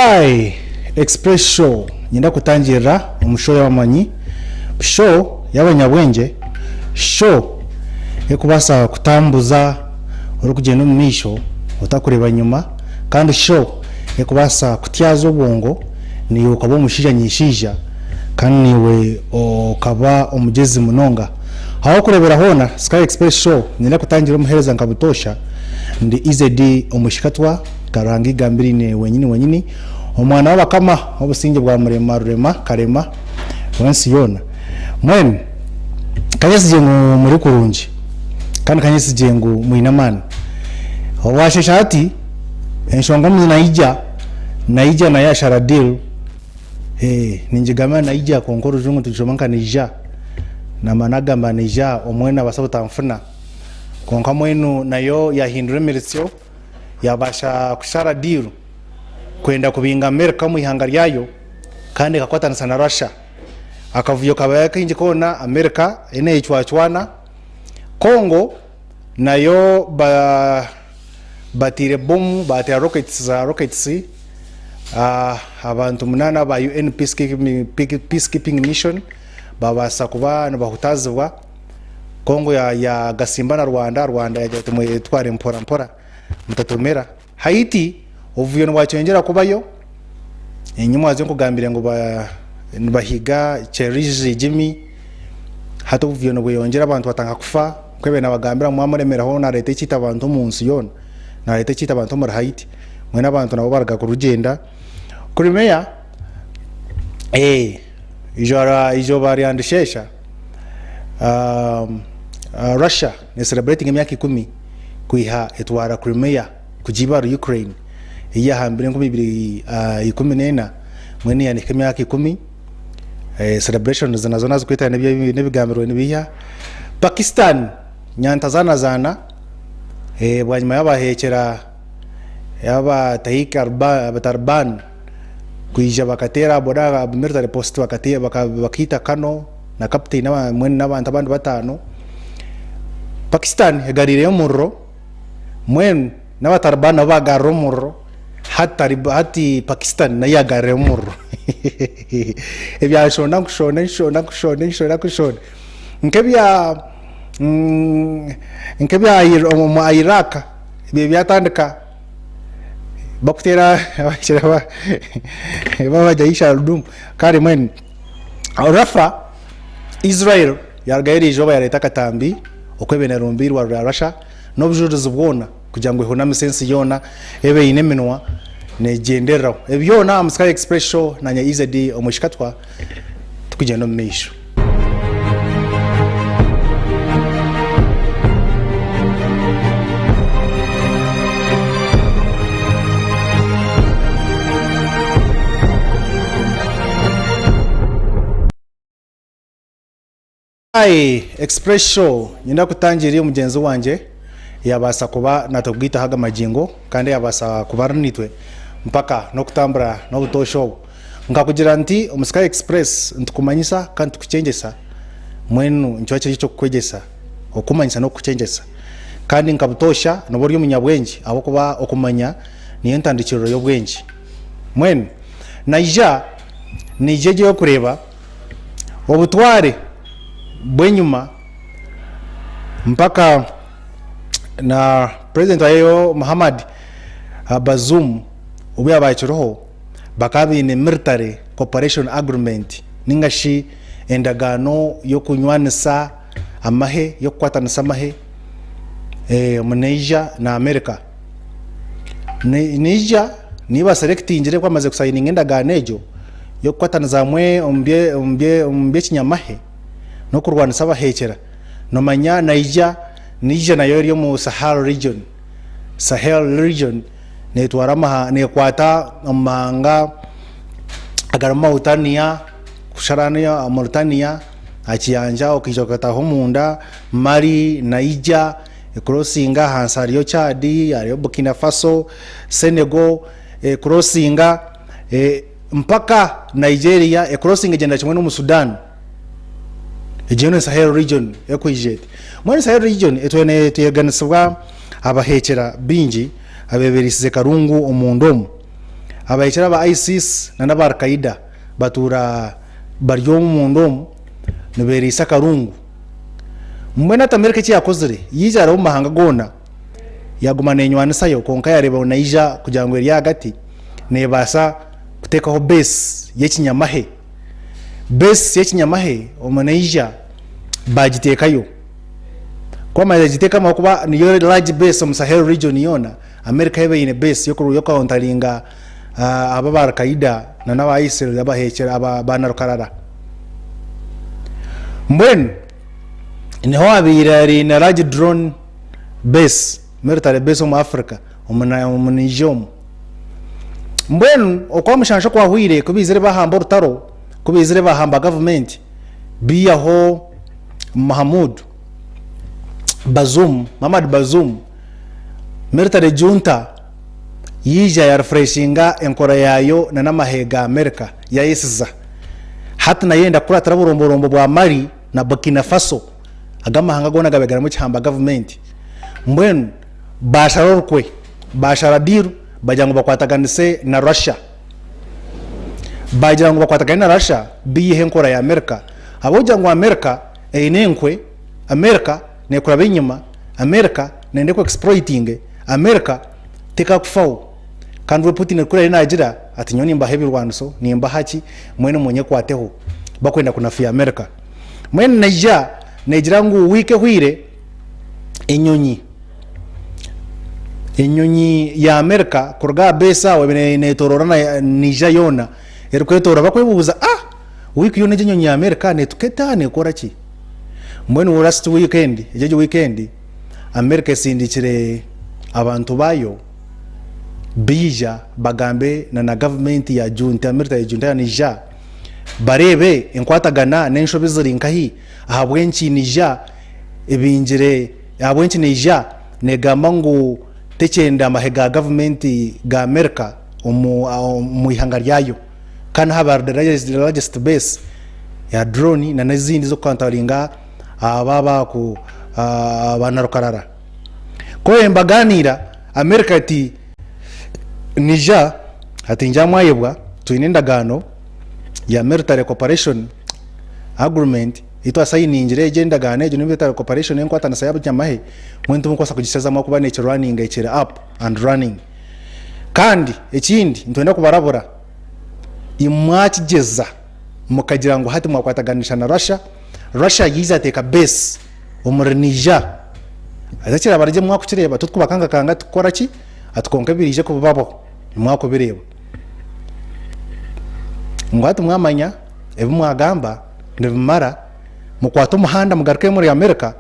Hi Express Show Niinyenda kutangirira omu show y'abamanyi, show y'abanyabwengye, show erikubaasa kutambuza orikugyenda omu maisho otakureeba nyima kandi show erikubaasa kutyaza obwongo naiwe okaba omushaija nyishaija kandi naiwe okaba omugyezi munonga. Ahu orikureebera hoona Sky Express Show niinyenda kutangira omuheereza nka butoosha ndi EZD Omwishikatwa. Ka Ruhanga eigambiriine wenyini wenyini, Omwana w'abakama, w'obusingye bwa Murema Rurema Karema w'ensi yoona. Mbwenu ka nyesigye ngu muri kurungi, kandi ka nyesigye ngu mwine amaani. Obwasheesha hati, enshonga omu naija, naija nayo yashara deal, eh, ningigamba naija kwonka orujungu niturushoma nka naija, namara nagamba naija, omwe nabaasa butanfuna, kwonka mbwenu nayo yahindura emiritsyo. Yaabaasa kushara diiru kwenda kubinga Amerika omu ihanga ryayo kandi ekakwatanisa na Russia. Akavuyo kabaire kaingi koona Amerika eriyo neyecwacwana. Congo nayo bateire bomu bateera rockets za rockets abantu munaana aba UN Peacekeeping Mission babaasa kuba nibahutaazibwa. Congo yagasimba na Rwanda, Rwanda yagira ati mwetware mpora mpora mutatomera. Haiti obuvuyo nibwakyeyongyera kubayo, enyima waza nkugambire ngu nibahiga Cherizi Jimmy, hati obuvuyo nibweyongyera abantu batandika kufa, nkwebire nabagambira ngu mwamuremeraho nareeta ekiita bantu omunsi yoona, nareeta ekiita bantu omuri Haiti, mbwenu abantu nabo baruga kurugyenda. Crimea, eizooba rya ndisheesha. Russia ne celebratinga emyaka ikumi kwiha etwara Crimea kugiiba ahari Ukraine ei yahambire 2014 mbwenu yahika emyaka ikumi. Celebrations nazo nazikwetana n'ebigambirwe nibiiha. Pakistan nyanta zaanazaana bwanyima y'abaheekyera aba Tehreek Taliban kwija bakateera aha boda aha military post bakaita Colonel na captain mbwenu n'abantu abandi bataano. Pakistan egariireyo omuriro mbwenu n'abataliban nabo bagarura omuriro hati hati Pakistan nayo yagarurayo omuriro ebya nshonda nkushonda enshonda nkushonda enshonda nkushonda nk'ebya nk'ebya omu Iraq ebyo byatandika. Bakuteera babagira kare mbwenu Rafa Israel yarugayo eriizooba yareeta akatambi oku ebaire nerumbiirwa rwa Russia n'obujurizi bwona kugira ngu ehunamise ensi yoona ebe eine eminwa negyendereraho. Ebi byona aha Sky Express Show nanye EZD Omwishikatwa tukugyenda omu maisho. Hi Express Show nyenda kutangira mugyenzi wangye yabaasa kuba natubwitaho aga magingo kandi yabaasa kuba ari naitwe mpaka n'okutambura n'obutoosha obu. Nkakugira nti omu Sky Express nitukumanyisa kandi tukukyengyesa, mbwenu nikiba kiri eky'okukwegyesa, okukumanyisa n'okukukyengyesa. Kandi nka butoosha nooba ori omunyabwengye ahabw'okuba okumanya niyo ntandikiriro y'obwengye. Mbwenu naija naija egyo ey'okureeba obutware bw'enyima mpaka na Purezidenti waayo Muhammad Bazoum obu yaabaire akiriho. Bakaba baine Military Cooperation Agreement ninga shi endagaano y'okunywanisa amahe, y'okukwatanisa amahe omu Niger na America. Niger niyo baselectingire ku bamaze kusayininga endagaano egyo y'okukwatanisa hamwe omu by'ekinyamahe n'okurwanisa abaheekyera. Noomanya Niger, Niger nayo eri omu Sahel region. Sahel region netwara amaha nekwata omu mahanga agarimu Mauritania kushara hanu Mauritania aha kiyanja okaija okataaha omunda Mali, Niger ecrossinga ahansi hariyo Chad hariyo Burkina Faso, Senegal ecrossinga mpaka Nigeria ecrossinga egyendera kimwe n'omu Sudan. Egyo ni Sahel region erikwija eti. Mbwenu Sahel region etwire neteganisibwa abaheekyera baingi abeebereisize karungu omunda omu. Abahekyera aba ISIS na n'aba Al-Qaeda batuura bari omunda omu nibeeriisa akarungu. Mbwenu hati Amerika eki yaakozire, yaija yaaraba omu mahanga goona yaaguma neenywanisayo kwonka yaareeba ngu naija kugira ngu eri ahagati neebaasa kuteekaho base y'ekinyamahe. Base y'ekinyamahe omu naija baagiteekayo. Ku bamazire kugiteekamu ahabw'okuba niyo large base omu Sahel region yoona, America eba eine base y'okukauntaringa abo aba Al-Qaeda na n'aba ISIL abahekyera aba banarukarara. Mbwenu niho habaire hari na large drone base, military base omu Africa omu Niger omu. Mbwenu okwamushansha okwahweire ku baizire bahamba orutaro, ku baizire bahamba gavumenti baihaho Mahamoud Bazoum, Mohamed Bazoum, military junta yaija ya refreshinga enkora yaayo na n'amahe ga America yayesiza. Hati nayo eyenda kukuratira oburomborombo bwa Mali na Burkina Faso ago amahanga goona gabaire garimu ekihamba gavumenti. Mbwenu baashara orukwe, baashara diiru bagira ngu bakwataganise na Russia. Baagira ngu bakwatagane na Russia baiheho enkora ya America ahabw'okugira ngu America eine enkwe, America neekuraba enyima, America neeyenda eku exploitinge, America tekakufaho. Kandi we Putin ku ariyo naagira ati nyowe nimbaha ebirwaniso, nimbaha ki, mbwenu munyekwateho bakwenda kunafuya America. Mbwenu naija neegira ngu wiiki ehweire enyonyi enyonyi ya America kuruga aha base aho ebaire neetooroora Niger yoona erikwetooroora bakwebuuza ah! Wiiki yoona egi enyonyi ya America neetuka eta neekora ki? Mbwenu last weekend egi egi weekend America esindikire abantu baayo baija bagambe na na gavumenti ya junta military junta ya Niger bareebe enkwatagana n'enshobi ziri nkahi ahabw'enki Niger ebingire ahabw'enki Niger negamba ngu tekyenda amahe ga gavumenti ga America omu omu ihanga ryayo kandi haba hari the largest base ya drone na n'ezindi z'okukantaringa aba abaku banarukarara. Ku mbaganiira America eti Niger ati ngira mwayebwa twine endagaano ya military cooperation agreement ei twasayiningire egyo endagaano egyo ni military cooperation enkwatanisa y'abanyamahe mbwenu timukubaasa kugishazamu ahakuba nekirwaninga ekiri up and running. Kandi ekindi nitwenda kubarabura imwe mwakigyeza mukagira ngu hati mwakwataganisha na Russia, Russia yaija yateeka base omuri Niger haza kiraba gye mwakukireeba titukubakangakanga tikukora ki ati kwonka ebiraije kubaho nimwakubireeba. Ngu hati mwamanya ebi mwagamba nibimara mukwate omuhanda mugaruke omuri America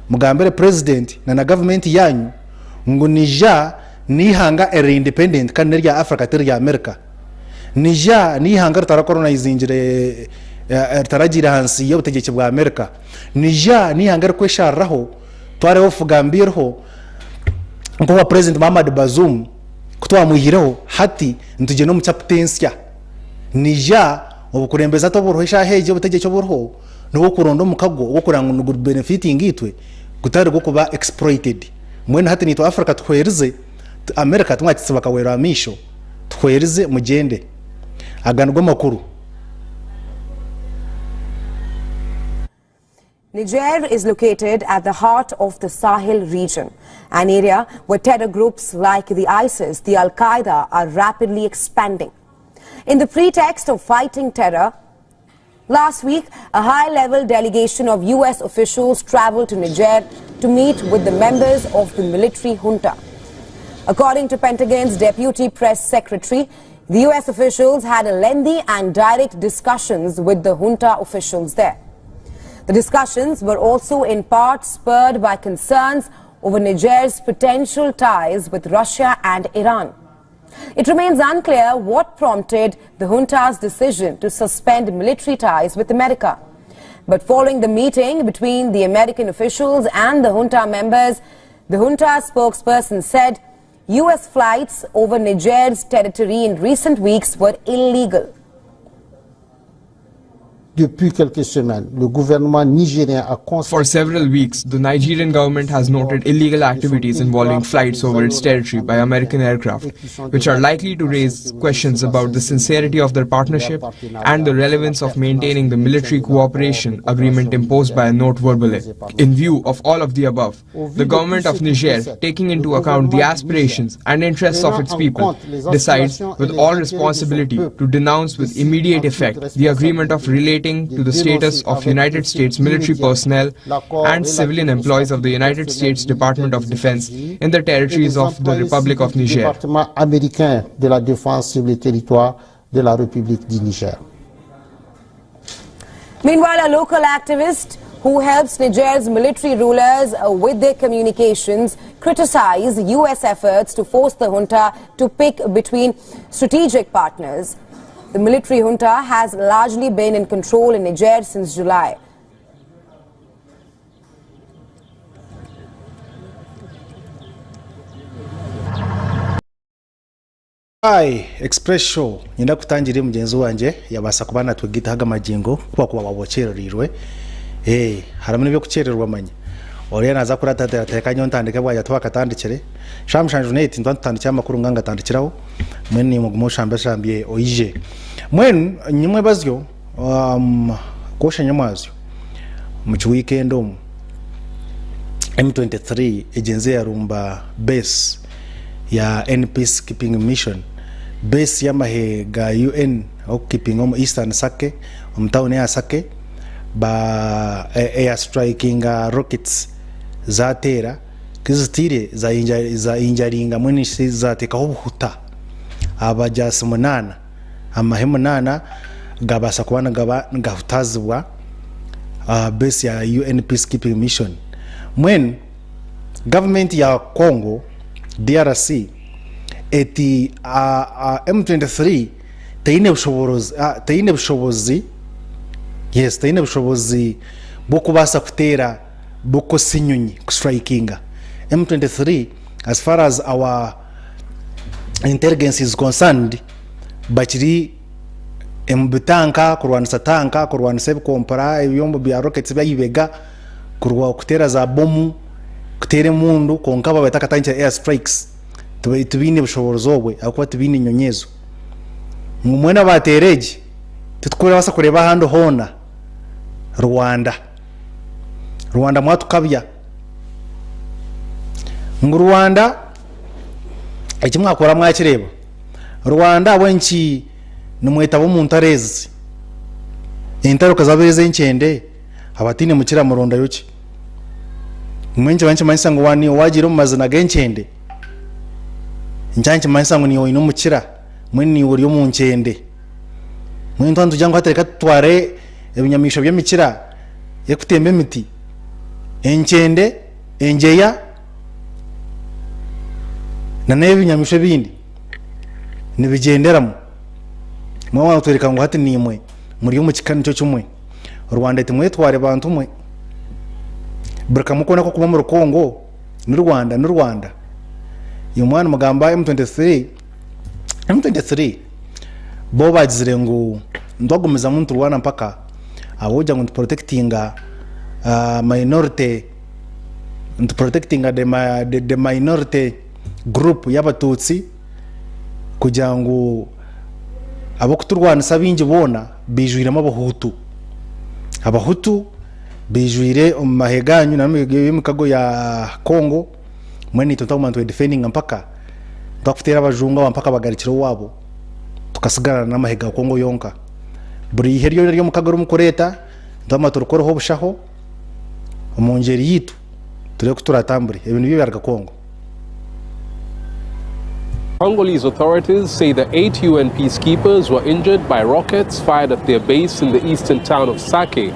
mugambire president na na gavumenti yaanyu ngu Niger n'eihanga eriri independent kandi n'erya Africa tiri rya America. Niger n'eihanga ritarakoronayizingire ritaragiire ahansi y'obutegyeki bwa America. Niger n'eihanga eririkweshariraho twareeba obufuga mbi eriho nk'obwa President Mahamadou Bazoum ku twamwihireho hati nitugyenda omu chapter ensya. Niger obukurembeze hati oburiho eshaaha egi obutegyeki oburiho n'obw'okuronda omukago ogw'okureba ngu nigu benefitinga itwe gutari gw'okuba exploited. Mbwenu hati naitwe Africa tuhwerize America timwakitsiba kaweero aha maisho tuhwerize mugyende. Aga nigo makuru. Niger is located at the heart of the Sahel region, an area where terror groups like the ISIS, the Al Qaeda are rapidly expanding. In the pretext of fighting terror, last week, a high-level delegation of U.S. officials traveled to Niger to meet with the members of the military junta. According to Pentagon's deputy press secretary, the U.S. officials had a lengthy and direct discussions with the junta officials there. The discussions were also in part spurred by concerns over Niger's potential ties with Russia and Iran. It remains unclear what prompted the junta's decision to suspend military ties with America. But following the meeting between the American officials and the junta members, the junta spokesperson said U.S. flights over Niger's territory in recent weeks were illegal. Depuis quelques semaines, le gouvernement nigérien a For several weeks, the Nigerian government has noted illegal activities involving flights over its territory by American aircraft, which are likely to raise questions about the sincerity of their partnership and the relevance of maintaining the military cooperation agreement imposed by a note verbale. In view of all of the above, the government of Niger, taking into account the aspirations and interests of its people, decides with all responsibility to denounce with immediate effect the agreement of relating to the status of United States military personnel and civilian employees of the United States Department of Defense in the territories of the Republic of Niger. Département américain de la défense sur le territoire de la République du Niger. Meanwhile, a local activist who helps Niger's military rulers with their communications criticized U.S. efforts to force the junta to pick between strategic partners. The military junta has largely been in control in Niger since July. Hi, Express Show nyenda kutangira mugyenzi wangye yabaasa kuba natwegitaho aga magingo kuba kuba waba okyereriirwe eh harimu n'ebyokukyererwa manya oriya naza kuratateera reka nyowe ntandike bwagya tibakatandikire shaaha mushanju n'eiti nituba nitutandikira amakuru nga ngatandikiraho mbwenu naimwe ogume oshambashambye oije mbwenu nyimwebazyo um, kwosha nyamwazyo omu ki weekend omu M23 egyenze yarumba base ya UN Peacekeeping Mission, base y'amahe ga UN ag'okukipinga omu Eastern Sake, omu tawuni eya Sake, ba air strikinga rockets zateera, ku ziteire za injaringa mbwenu shi zateekaho obuhuta abajaasi munaana, amahe munaana gabaasa kuba nigaba nigahutaazibwa aha base ya UN Peacekeeping Mission. Mbwenu gavumenti ya Congo DRC eti M23 teine bushoboorozi teine bushobozi yes teine bushobozi bw'okubaasa kuteera bw'okukozesa enyonyi kustrikinga M23 as far as our intelligence is concerned bakiri omu bitanka kurwanisa tanka kurwanisa ebikompora ebyombo bya rockets eby'ahaibega kurwa kuteera za bomu kuteera emundu kwonka baaba batakatandikire air strikes tibaine bushoboorozi obwe ahabw'okuba tibaine nyonyi ezo. Ngu mbwenu abaateera egi titurikubaasa kureeba ahandi hoona Rwanda. Rwanda mwatukabya. Ngu Rwanda eki mwakora mwakireeba. Rwanda ahabw'enki nimwetaba omu ntaro ezi? Entaro ka zaaba ez'enkyende abataine mukira murondayo ki? Mbwenu nikiba nikimanyisa ngu waaba niiwe waagiire omu mazina g'enkyende, nikiba nikimanyisa ngu niiwe oine omukira, mbwenu niiwe ori omu nkyende. Mbwenu twaba nitugira ngu hati reka tutware ebinyamaishwa by'emikira erikutemba emiti, enkyende, engyeya n'ebinyamaishwa ebindi nibigyenderamu. Mwaba mwatworeka ngu hati naimwe muri omu kika nikyo kimwe. Rwanda timwetware bantu mwe. Buri kamwe koona akokuba omuri Congo ni Rwanda ni Rwanda. Imwe mwaba nimugamba M23, M23 bo bagizire ngu nitwagumizamu niturwana mpaka ahabw'okugira ngu nituprotectinga minority nituprotectinga the minority group y'Abatutsi kugira ngu ab'okuturwanisa abaingi boona baijwiremu Abahutu. Abahutu baijwire omu mahe gaanyu n'emikago ya Congo, mbwenu naitwe nitwaguma nitwedefendinga mpaka twakuteera abajungu aba mpaka bagarukire owaabo, tukasigara n'amahe ga Congo yonka. Buri ihe ryona ery'omukago erimurikureeta nitwaguma turikoreho obushaho omu ngyeri yaitu tureebe ku turatambure. Ebyo nibyo byaruga Congo. Congolese authorities say the 8 UN peacekeepers were injured by rockets fired at their base in the eastern town of Sake.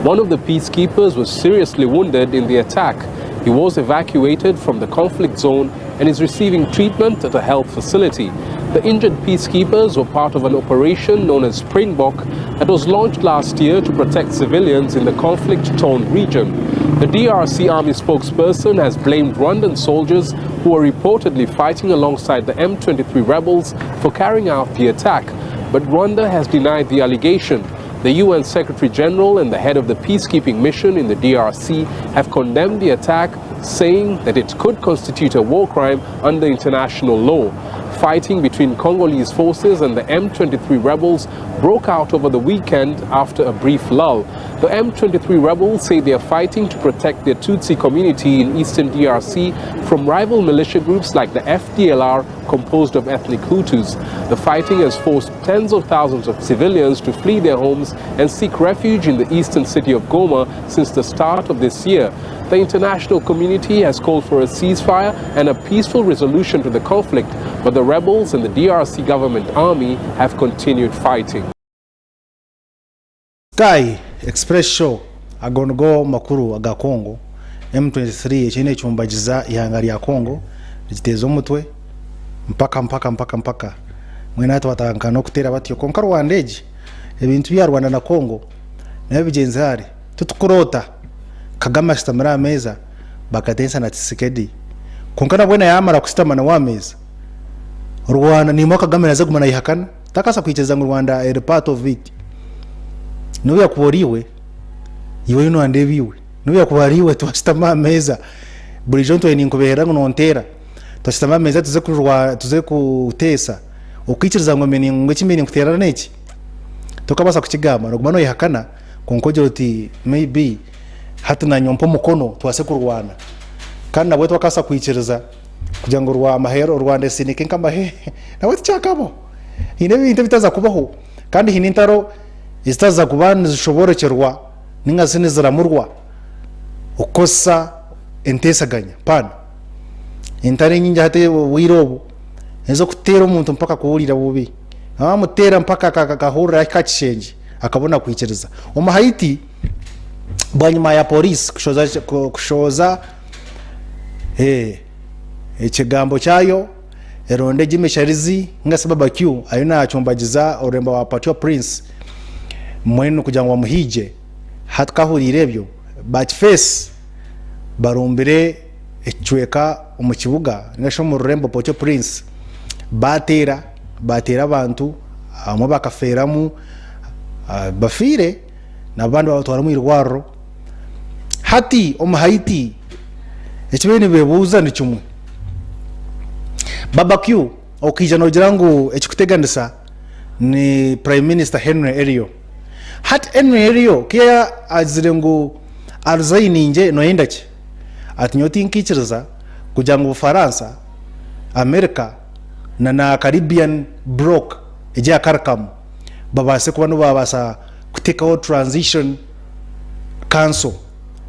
One of the peacekeepers was seriously wounded in the attack. He was evacuated from the conflict zone and is receiving treatment at a health facility. The injured peacekeepers were part of an operation known as Springbok that was launched last year to protect civilians in the conflict-torn region. The DRC army spokesperson has blamed Rwandan soldiers who are reportedly fighting alongside the M23 rebels for carrying out the attack. But Rwanda has denied the allegation. The UN Secretary General and the head of the peacekeeping mission in the DRC have condemned the attack, saying that it could constitute a war crime under international law. Fighting between Congolese forces and the M23 rebels broke out over the weekend after a brief lull. The M23 rebels say they are fighting to protect their Tutsi community in eastern DRC from rival militia groups like the FDLR, composed of ethnic Hutus. The fighting has forced tens of thousands of civilians to flee their homes and seek refuge in the eastern city of Goma since the start of this year. The international community has called for a ceasefire and a peaceful resolution to the conflict, but the rebels and the DRC government army have continued fighting. Sky Express Show ago nigo makuru aga Congo M23 ekiriyo nekyumbagiza eihanga rya Congo rikiteeza omutwe mpaka mpaka mpaka mpaka mbwenu hati batandika n'okuteera batyo kwonka Rwanda egi ebintu bya Rwanda na Congo nabyo bigyenzire hare titukuroota Kagame ashutamire aha meeza bakatensa na Tshisekedi kwonka nabwo yamara kushutama nawe aha meeza Rwanda nimwo Kagame naza kuguma nayehakana takabaasa kwikiriza ngu Rwanda eri part of it nobu yakuba ori iwe iwe oriyo norandeeba iwe nobu yakuba ari iwe twashutama aha meeza burijo ntwire ninkubeherera ngu nonteera twashutama aha meeza tuze kurwa tuze kuteesa okwikiriza ngu ngu eki mbiire ninkuteerera n'eki tokabaasa kukigamba noguma noyehakana kwonka ogira oti maybe hati nanye ompe omukono tubaase kurwana kandi nabwe twakabaasa kwikiriza kugira ngu Rwanda esindike nk'amahe nabwe tikyakabaho haine ebintu ebitaza kubaho kandi haine entaro ezitaza kuba nizishoborokyerwa ninga shi niziramurwa okukozesa enteesaganya paana entaro enyingi hati obwire obu n'ez'okuteera omuntu mpaka kuhurira bubi wamuteera mpaka akahurira ahika aha kishengye akabona kwikiriza omu Haiti bwanyima ya poriisi kushohoza ekigambo kyayo eronda egi emisharizi ninga shi barbecue ariyo nacumbagiza orurembo rwa Port-au-Prince mbwenu kugira ngu bamuhiigye hati ku ahuriire ebyo bakifeesi barumbire ekicweka omu kibuga ninga shi omu rurembo Port-au-Prince bateera bateera abantu abamwe bakafeeramu bafiire n'abandi babatwara omu irwariro. Hati omu Haiti eki bariyo nibebuuza ni kimwe, Barbecue okaija noogira ngu ekirikuteganisa ni Prime Minister Henry Elio. Hati Henry Elio ku agizire ngu arizayininge nooyenda ki? Ati nyowe tinkaikiriza kugira ngu Bufaransa, America na Caribbean bloc egi eya CARICOM babaase kuba nibabaasa kuteekaho transition council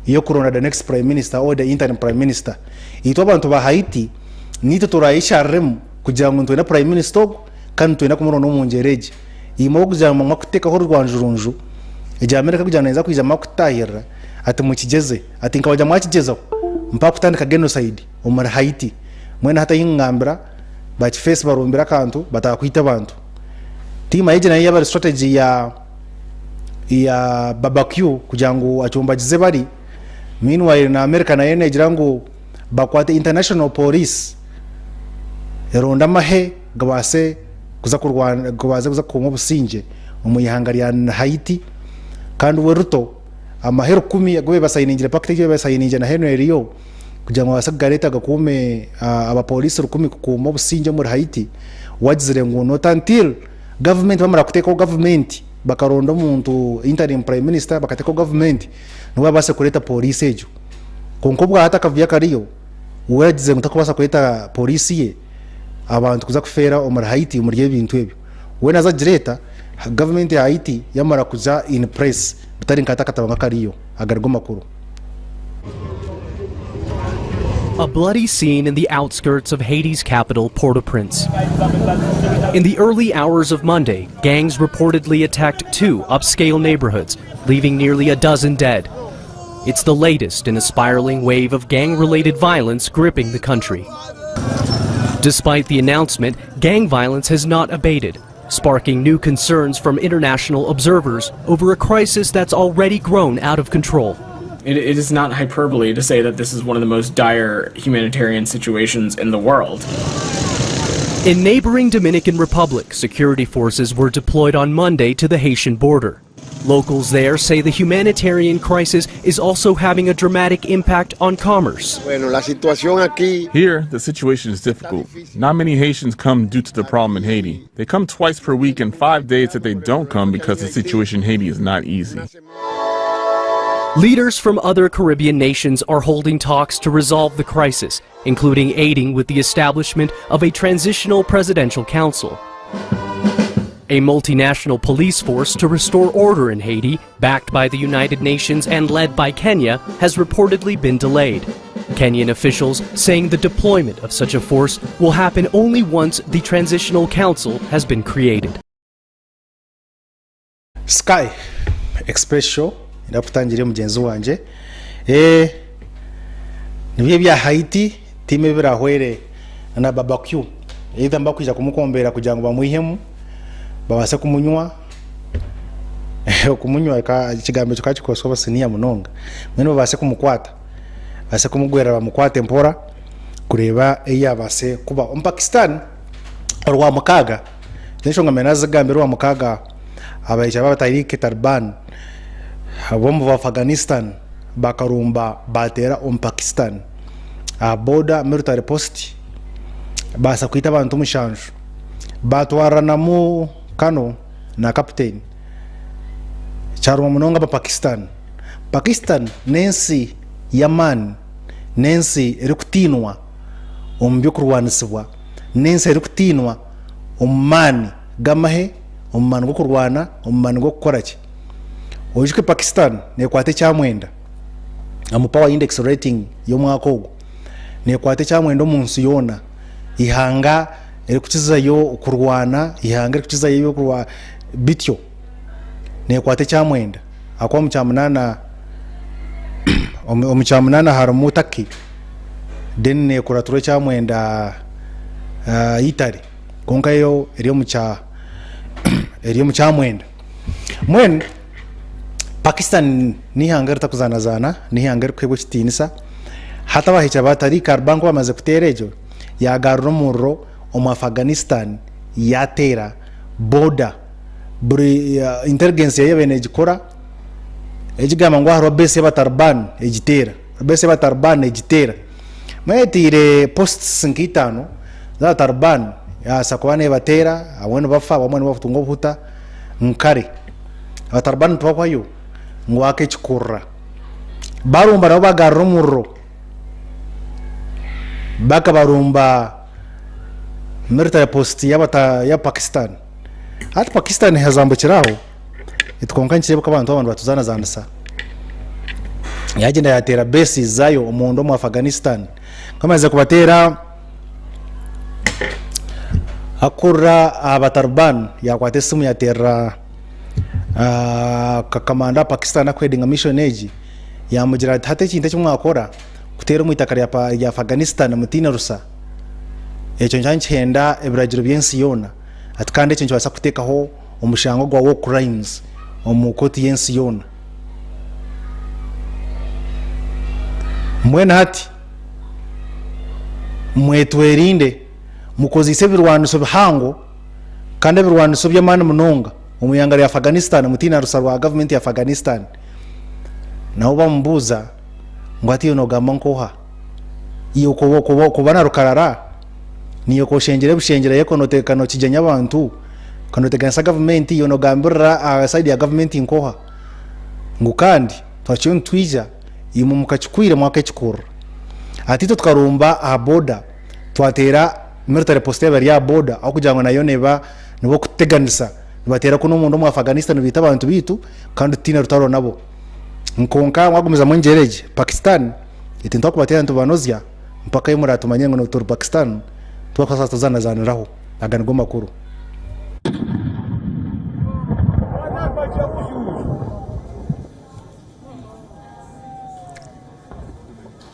y'okuronda the next prime minister or the interim prime minister. Itwe abantu ba Haiti niitwe turayeshariremu kugira ngu nitwenda prime minister ogu kandi nitwenda kumuronda omu ngyera egi. Imwe ahabw'okugira ngu mwakuteekaho orwanjurunju egyo America kugira ngu neeza kwija mwakutahirira ati mukigyeze ati nkabagira mwakigyezaho mpaka kutandika genocide omuri Haiti. Mbwenu hati ahi nkugambira bakifeesi barumbire akantu bataaha kwita abantu. Tiimu egi nayo yaaba eri strategy ya ya barbecue kugira ngu acumbagize bari. Meanwhile na America nayo negira ngu bakwate international police eronde amahe gabaase kuza kurwana gabaase kuza kukuuma obusingye omu ihanga rya Haiti kandi we Ruto amahe 1000 agu babaire basayiningire pact egi babaire basayiningire na Henry Rio kugira ngu babaase kugareeta gakuume abapoliisi 1000 kukuuma obusingye omuri Haiti we agizire ngu not until gavumenti bamara kuteekaho gavumenti bakaronda omuntu interim prime minister bakateekaho gavumenti nibwo babaase kureeta poliisi egyo. Kwonka obwahati akavuyo akariyo we agizire ngu takubaasa kureeta poliisi ye abantu kuza kufeera omuri Haiti omuri ebintu ebyo. We naaza kugireeta gavumenti ya Haiti yamara kuza in place bitari nka hati akatabo akariyo. Aga nigo makuru. A bloody scene in the outskirts of Haiti's capital, Port-au-Prince. In the early hours of Monday, gangs reportedly attacked 2 upscale neighborhoods, leaving nearly a dozen dead. It's the latest in a spiraling wave of gang-related violence gripping the country. Despite the announcement, gang violence has not abated, sparking new concerns from international observers over a crisis that's already grown out of control. It is not hyperbole to say that this is one of the most dire humanitarian situations in the world. In neighboring Dominican Republic, security forces were deployed on Monday to the Haitian border. Locals there say the humanitarian crisis is also having a dramatic impact on commerce. Here, the situation is difficult. Not many Haitians come due to the problem in Haiti. They come twice per week and 5 days that they don't come because the situation in Haiti is not easy. Leaders from other Caribbean nations are holding talks to resolve the crisis, including aiding with the establishment of a transitional presidential council. A multinational police force to restore order in Haiti, backed by the United Nations and led by Kenya, has reportedly been delayed. Kenyan officials saying the deployment of such a force will happen only once the transitional council has been created. Sky Express Show erakutangirira mugyenzi wangye. Eh, nibyo ebya Haiti tiimu ebirahwere na barbecue either nibakwija kumukombeera kugira ngu bamwihemu babaase kumunywa okumunywa ekigambo ekyo kakikozesa obusiniya munonga mbwenu babaase kumukwata babaase kumugwerera bamukwate mpora kureeba ei yabaase kuba. Omu Pakistan orwamukaaga n'enshonga mbere nazigambira orwamukaaga abaija b'abatahirike Taliban ab'omu Afghanistan bakarumba bateera omu Pakistan aha border military post baasa kwita abantu 7 batwaranamu kano na captain kyaruma munonga aba Pakistan. Pakistan n'ensi y'amaani n'ensi erikutiinwa omu by'okurwanisibwa n'ensi erikutiinwa omu maani g'amahe omu maani g'okurwana omu maani g'okukora ki. Oijuke Pakistan neekwata ekyamwenda omu power index rating y'omwaka ogu neekwata ekyamwenda omu nsi yoona eihanga erikukizayo kurwana eihanga erikukizayo ebyokurwa bityo neekwata ekyamwenda ahakuba omu kyamunaana omu kyamunaana harimu Turkey then neekuratirwa ekyamwenda Italy kwonka yo eri omu kya eri omu kyamwenda. Mbwenu Pakistan n'eihanga eritakuzaanazaana, n'eihanga erikuheebwa ekitiinisa. Hati abahikire ba Tariq Arban ku bamaze kuteera egyo, yaagarura omuriro omu Afghanistan yaateera boda. Buri intelligence yayo ebaire neegikora, egigamba ngu hariho base y'Abataliban egiteera, base y'Abataliban egiteera. Mbwenu etaire posts nka itaano z'Abataliban yabaasa kuba neebateera, abamwe nibafa abamwe nibatunga obuhuta. Nkare Abataliban tibahwayo ngu akekikurura. Barumba nabo bagarura omuriro bakabarumba military post ya Pakistan. Hati Pakistan hazambukire aho itwe kwonka nikireebeka abantu aba nibatuzanazanisa. Yagyenda yateera bases zaayo omunda omu Afghanistan. Ku yamazire kubateera Akurira aha Bataliban yakwata esimu yaterera kamanda wa Pakistan arikuhedinga mission egi yamugira ati hati ekintu eki mwakora kuteera omu itaka rya Afghanistan mutaine rusa ekyo nikyo nikihenda ebiragiro by'ensi yoona ati kandi ekyo nikibaasa kuteekaho omushango gwa war crimes omu kooti y'ensi yoona. Mbwenu hati Mwetwerinde, mukozeise ebirwaniso bihango kandi ebirwaniso by'amaani munonga omu ihanga rya Afghanistan mutaine rusa rwa gavumenti ya Afghanistan. Nabo bamubuuza ngu hati iwe nogamba nk'oha? Iwe kuba na rukarara niiwe koshengyera ebishengyera iwe kanokigyenya abantu, kanoteganisa gavumenti iwe nogambirira aha sayidi ya gavumenti nk'oha? Ngu kandi twakiriyo nitwija imwe mukakikwire mwakakikurura. Hati itwe tukarumba aha boda twateera military post yaaba eri aha boda ahabw'okugira ngu nayo neeba nibo kututeganisa nibateera kunu omunda omu Afghanistan nibaita abantu baitu kandi tutaine rutaro nabo. Kwonka mwagumizamu engyera egi Pakistan eti nitwakubateera nitubanozya mpaka ahi muratumanye ngu turi Pakistan twakubaasa kutuzanazaaniraho. Aga nigo makuru.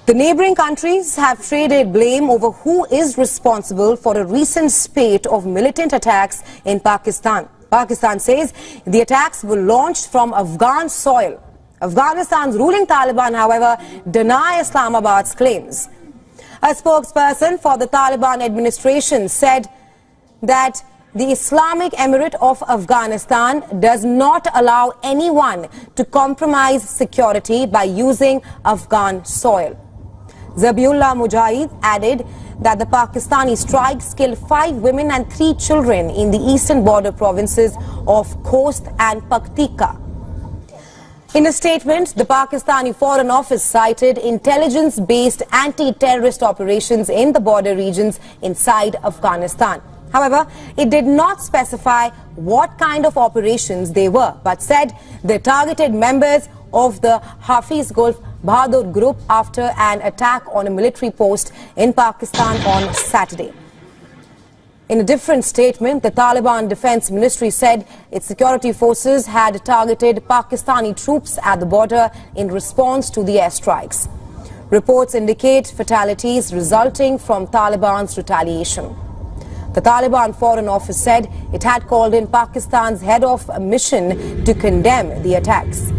The neighboring countries have traded blame over who is responsible for a recent spate of militant attacks in Pakistan. Pakistan says the attacks were launched from Afghan soil. Afghanistan's ruling Taliban, however, deny Islamabad's claims. A spokesperson for the Taliban administration said that the Islamic Emirate of Afghanistan does not allow anyone to compromise security by using Afghan soil. Zabiullah Mujahid added that the Pakistani strikes killed 5 women and 3 children in the eastern border provinces of Khost and Paktika. In a statement, the Pakistani Foreign Office cited intelligence-based anti-terrorist operations in the border regions inside Afghanistan. However, it did not specify what kind of operations they were, but said they targeted members of the Hafiz Gul Bahadur group after an attack on a military post in Pakistan on Saturday. In a different statement, the Taliban Defense Ministry said its security forces had targeted Pakistani troops at the border in response to the airstrikes. Reports indicate fatalities resulting from Taliban's retaliation. The Taliban Foreign Office said it had called in Pakistan's head of mission to condemn the attacks.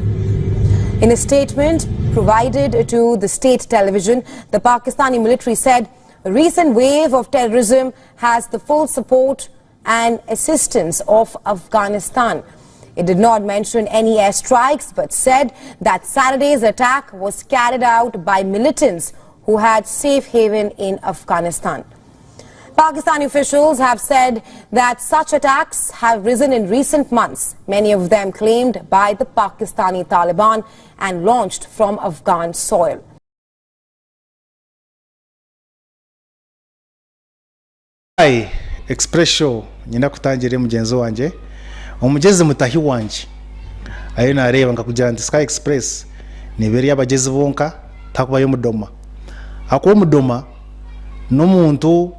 In a statement provided to the state television, the Pakistani military said a recent wave of terrorism has the full support and assistance of Afghanistan. It did not mention any airstrikes, but said that Saturday's attack was carried out by militants who had safe haven in Afghanistan. Pakistani officials have said that such attacks have risen in recent months, many of them claimed by the Pakistani Taliban and launched from Afghan soil. Hi Express Show nyenda kutangirira mugyenzi wangye omugyezi mutahi wangye ariyo nareeba nkakugira nti Sky Express neeba eri ey'abagyezi bonka tihakubayo omudoma ahakuba omudoma n'omuntu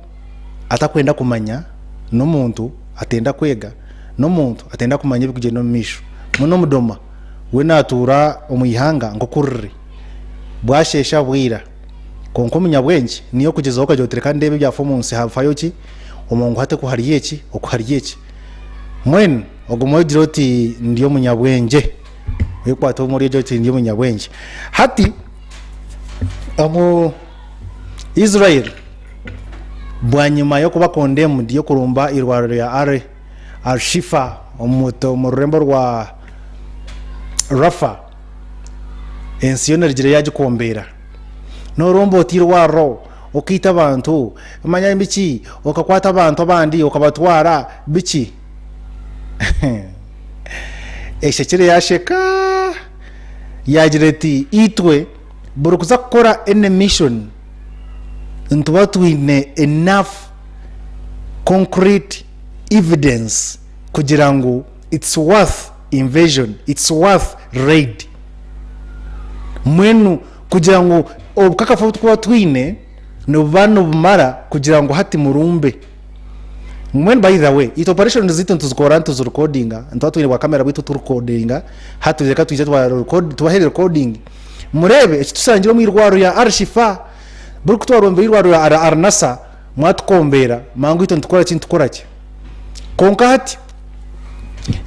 atakwenda kumanya n'omuntu atenda kwega n'omuntu atenda kumanya ebirikugyenda omu maisho mbwenu omudoma we natuura omu ihanga nk'oku riri bwasheesha bwira. Kwonka omunyabwengye niyo okugyezaho okagira oti reka ndeebe ebyafa omu nsi hafayo ki, omu ngu hati oku hariyo eki, oku hariyo eki. Mbwenu ogume ogire oti ndi omunyabwengye, oyekwate obumwe orye oti ndi omunyabwengye. Hati omu Israel bwanyima y'okuba condemned y'okurumba eirwariro rya Al Al-Shifa omu rurembo rwa Rafah, ensi yoona erugire yaagikombeera. Nooromba ota eirwariro, okaita abantu, manya biki, okakwata abantu abandi okabatwara, biki? Eshekire yaasheka yaagira eti, Itwe buri kuza kukora any mission nituba twine enough concrete evidence kugira ngu it's worth invasion, it's worth raid. Mbwenu kugira ngu obukakafu obu turikuba twine nibuba nibumara kugira ngu hati murumbe. Mbwenu by the way, itwe operations zaitu nituzikora nituzirekodinga, nituba twine bwa kamera bwaitu turekodinga, hati reka twije tubahe recording mureebe eki tushangire omu irwariro rya Al Shifa, buri ku twarumbire eirwariro rya Al Nasser mwatukombeera mangu itwe nitukora ki nitukora ki. Kwonka hati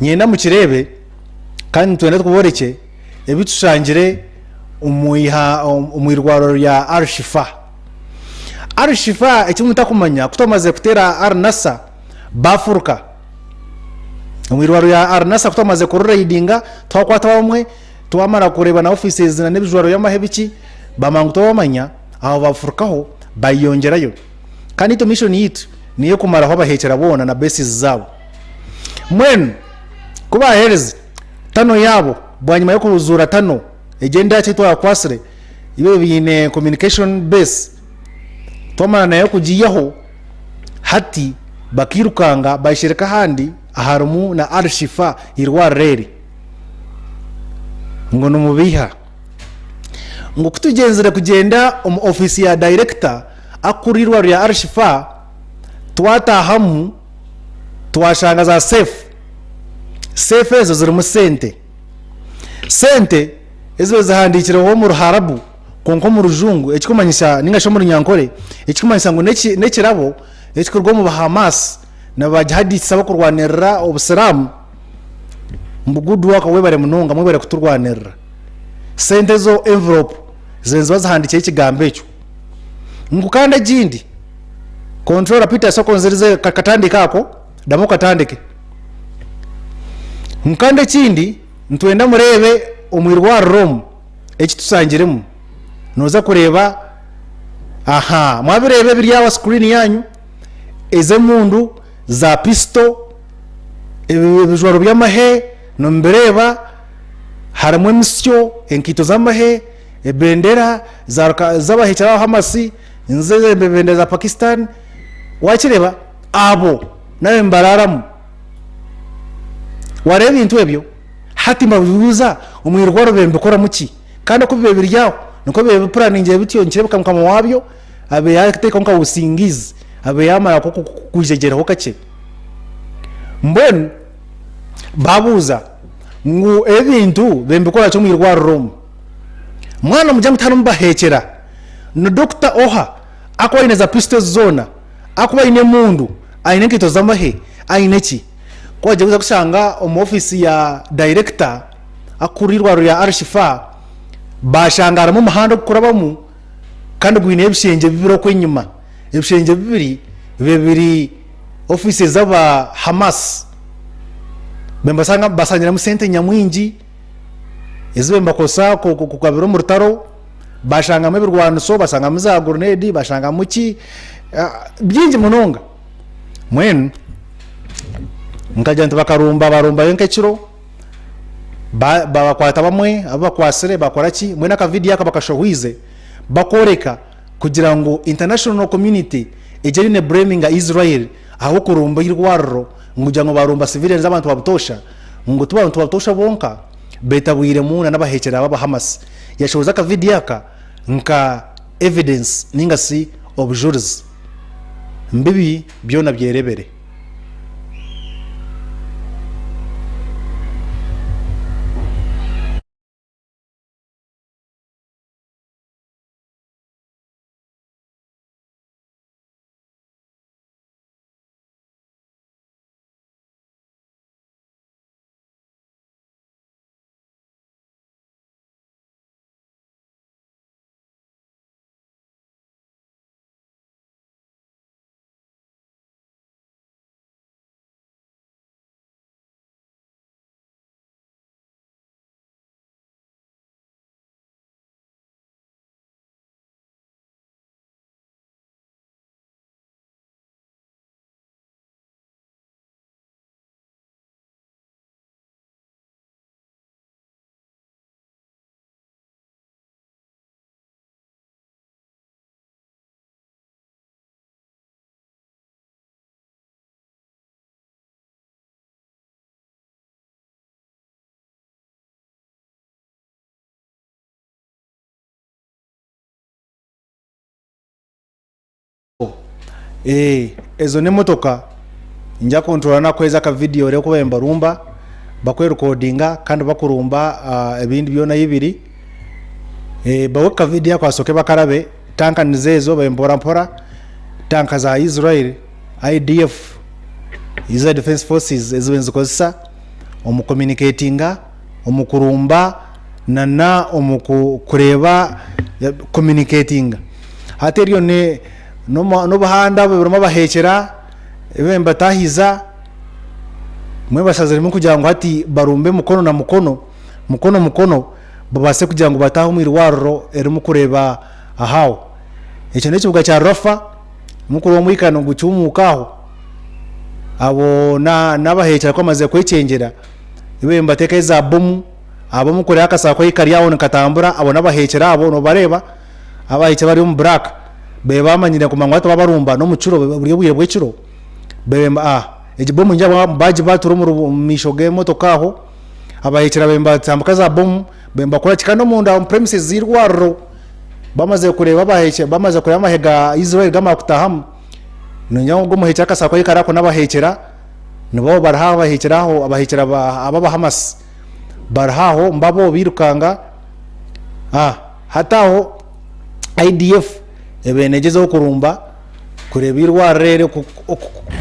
niinyenda mukireebe kandi nitwenda tuborekye ebi tushangire omu irwariro rya Al Shifa. Al Shifa eki mutakumanya ku twamazire kuteera Al Nasser baafuruka. Omu irwariro rya Al Nasser ku twamazire kurireidinga twakwata bamwe twamara kureeba na offices na n'ebijwaro by'amahe biki bamara ngu twabamanya aho baafurukaho bayeyongyerayo. Kandi itwe mission yaitu n'ey'okumaraho abaheekyera boona na bases zaabo. Mbwenu ku baaherize tano yaabo bwanyima y'okuzuura tano egyo endaaki ei twakwatsire ibo baine communication base twamara nayo kugiihaho hati bakairukanga baayeshereka ahandi aharimu na Al Shifa eirwariro eri ngu nimubeiha. Ngu ku tugyenzire kugyenda omu ofiisi ya dayirekita akurira eirwariro rya Al Shifa, twataahamu twashanga za seefu. Seefu ezo zirimu sente. Sente ezibaire zihandiikireho omu Ruharabu kwonka omu Rujungu ekirikumanyisa nainga shi omu Runyankore ekirikumanyisa ngu n'ekirabo ekirikuruga omu Bahamas na Bajihadisiti abakurwanirira Obusiraamu mbu good work webare munonga mwebare kuturwanirira. Sente ezo envelope zibaire niziba zihandikireho ekigambo ekyo. Ngu kandi egindi, Controller Peter Sokonzirize katandike ako. Damu okatandike. Kandi ekindi nitwenda mureebe omu irwariro omu eki tushangiremu. Nooza kureeba aha mwabireeba ebiri aha screen yaanyu ez'emundu za pisito, ebijwaro by'amahe nimubireeba harimu emisyo, enkaito z'amahe, ebendera z'abahekyera ba Hamas, ebendera za Pakistan, wakireeba? Abo nabo nibaraaramu. Waareeba ebintu ebyo? Hati mbabuuza, omu irwariro bibaire nibikoramu ki? Kandi oku bibaire biri aho, nikwo bibaire bipuraningyire bityo, nikireebeka mukama waabyo abaire yaateekaho nka busingizi, abaire yaamara kwijegyeraho kakye. Mbwenu baabuuza ngu ebintu bibaire nibikora ki omu irwariro omu? Mwana mugira ngu tiharimu baheekyera. Ni dokita oha akuba aine za pisito ezi zoona, akuba aine emundu, aine enkaito z'amahe, aine ki? Ku wagira kuza kushanga omu ofiisi ya dayirekita akukurira eirwariro rya Al-Shifa, baashanga harimu omuhanda ogukurabamu kandi gwine ebishengye bibiri okwo enyima. Ebishengye bibiri bibe biri ofiisi ez'aba Hamas. Nibashanga bashangiremu sente nyamwingi ezi bariyo nibakozesa kugabira omu rutaro, bashangamu ebirwaniso, bashangamu za gurunedi, bashangamu ki, bingi munonga. Mbwenu nkagira nti bakarumba barumbayo nk'ekiro, babakwata bamwe abu bakwatsire bakora ki, mbwenu akavidiyo aka bakashohwize bakooreka kugira ngu international community egye eriyo nebureminga Israel ahabw'okurumba eirwariro ngu kugira ngu barumba civilians abantu ba butoosha ngu ti bantu ba butoosha bonka betabwiremu n'abaheekyera b'aba Hamas. Yashohoza akavidiyo aka nka evidence ninga shi obujurizi. Mbibi byona byerebere. Ezo n'emotoka ningya kuntuura nakuheereza aka vidiyo oreebe oku bariyo nibarumba bakwerekodinga kandi bakurumba ebindi byona ahu biri. Bahe aka vidiyo ako basooke bakarabe, tanka nizo ezo bari mpora mpora, tanka za Israel IDF, Israel Defence Forces ezi bariyo nizikozesa omu kukominiketinga, omu kurumba nana omu kureeba kominiketinga. Hati eryo n'obuhanda burimu abaheekyera ebi nibatahiza, mbwenu bashaziremu kugira ngu hati barumbe mukono na mukono, mukono mukono babaase kugira ngu bataahe omu irwariro eririmu kureeba aho. Ekyo n'ekibuga kya Rafa, murikureeba omwika nigucumuuka aho, abo n'abaheekyera ku bamazire kwekyengyera, babaire nibateekayo za bomu, abamwe kureeba akasaaku ahu kari aho nikatambura, abo n'abaheekyera abo noobareeba. Abahikire bari omu buraaka babe bamanyire kumanya ngu hati babarumba n'omukiro buri obwire bw'ekiro babe ah egi bomu ningira bagibatura omu maisho g'emotoka aho abahikire babe nibatambika za bomu babe nibakora ki kandi omunda omu premises z'eirwariro bamazire kureeba abahikire bamazire kureeba amahe ga Israel gamara kutahamu ningira ngu ogu omuhikire akasaaku ahu kari ako n'abahekyera nibo bari aho abahikire aho abahikire aba Hamas bari aho mbabo birukanga ah. Hati aho IDF ebaire negyezaho kurumba kureeba eirwariro eri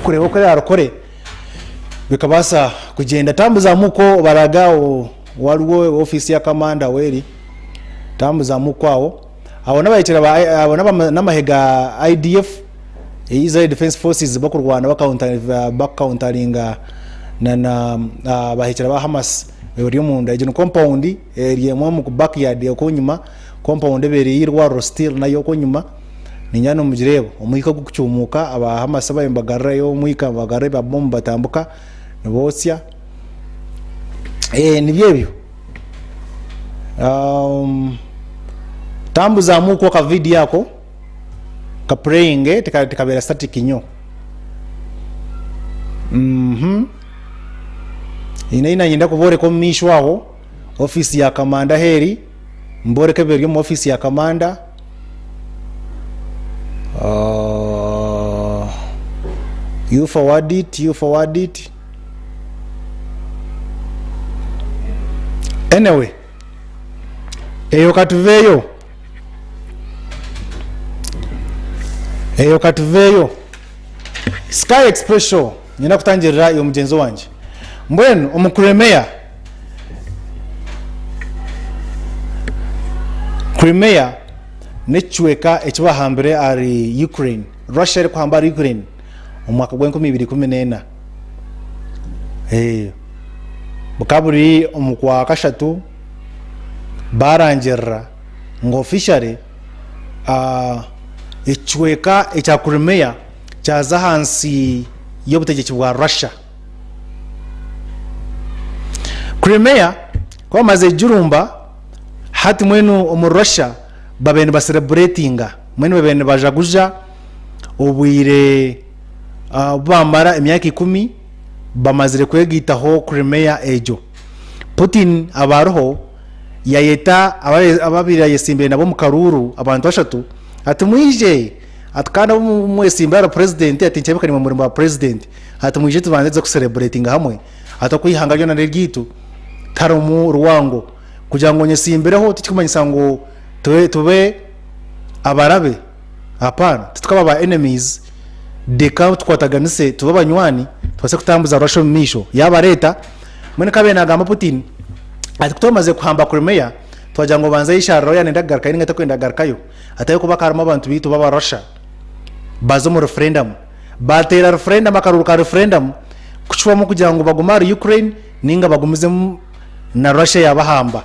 kureeba oku erarikore bikabaasa kugyenda. Tambuzamuko baraga aho wariwo ofiisi ya kamanda ahu eri tambuzamuko aho. Abo n'amahe ga IDF. Israel Defense Forces bakurwana bakukawuntaringa na abahekyera ba Hamas eri omunda. Egi ni compound eri emwe omu backyard okwo enyima, compound ebaire ey'eirwariro still nayo okwo enyima niinyenda nimugireeba. Omwika ogukucumuuka aba Hamas ababaire nibagarurayo omwika nibagarura ebya bomu nibatambuka nibotsya. Nibyo ebyo. Tambuzamu okwo aka video ako ka playinge tikabeera static nyo. Haine ei nanyenda kuboreka omu maisho aho, office ya kamanda ahu eri, mboreke ebiri omu office ya kamanda. You forward it, you forward it. Anyway, eyo katuveeyo. Eyo katuveeyo. Sky Express Show, nyenda kutangirira iwe mugyenzi wangye. Mbwenu omu Crimea, Crimea n'ekicweka eki bahambire ahari Ukraine, Russia erikuhamba ahari Ukraine omu mwaka gw'enkumi ibiri ikumi n'ena. Bukaba buri omu kwa kashatu baarangirira ngu officially ekicweka ekya Crimea kyaza ahansi y'obutegyeki bwa Russia. Crimea ku bamazire kugirumba, hati mbwenu omuri Russia babaire nibasereburetinga, mbwenu babaire nibajaguza obwire obu baamara emyaka ikumi bamazire kwegaitaho Crimea egyo. Putin aba ariho yayeta ababaire ayetsimbire nabo omu karuuru abantu bashatu ati mwije ati kandi abu mwetsimbire ahari purezidenti ati nikirabika nimwe muri ba purezidenti ati mwije tubanze tuze kusereburetinga hamwe ati oku eihanga ryona n'eryaitu tiharimu rwango kugira ngu onyetsimbireho tikirikumanyisa ngu tube abarabe Hapana, titukaba ba enemies, reka tukwataganise tube abanywani tubaase kutambuza Russia omu maisho. Yaabareeta, mbwenu ku abaire naagamba Putin ati ku twamazire kuhamba Crimea, twagira ngu obanze ayeshariraho yaaba nayenda kugarukayo nainga atarikwenda kugarukayo, ati ahabw'okuba hakaba harimu abantu baitu b'aba Russia baaza omu referendum. Baateera referendum, akaruuru ka referendum kucwamu kugira ngu bagume ahari Ukraine nainga bagumizemu na Russia yaabahamba.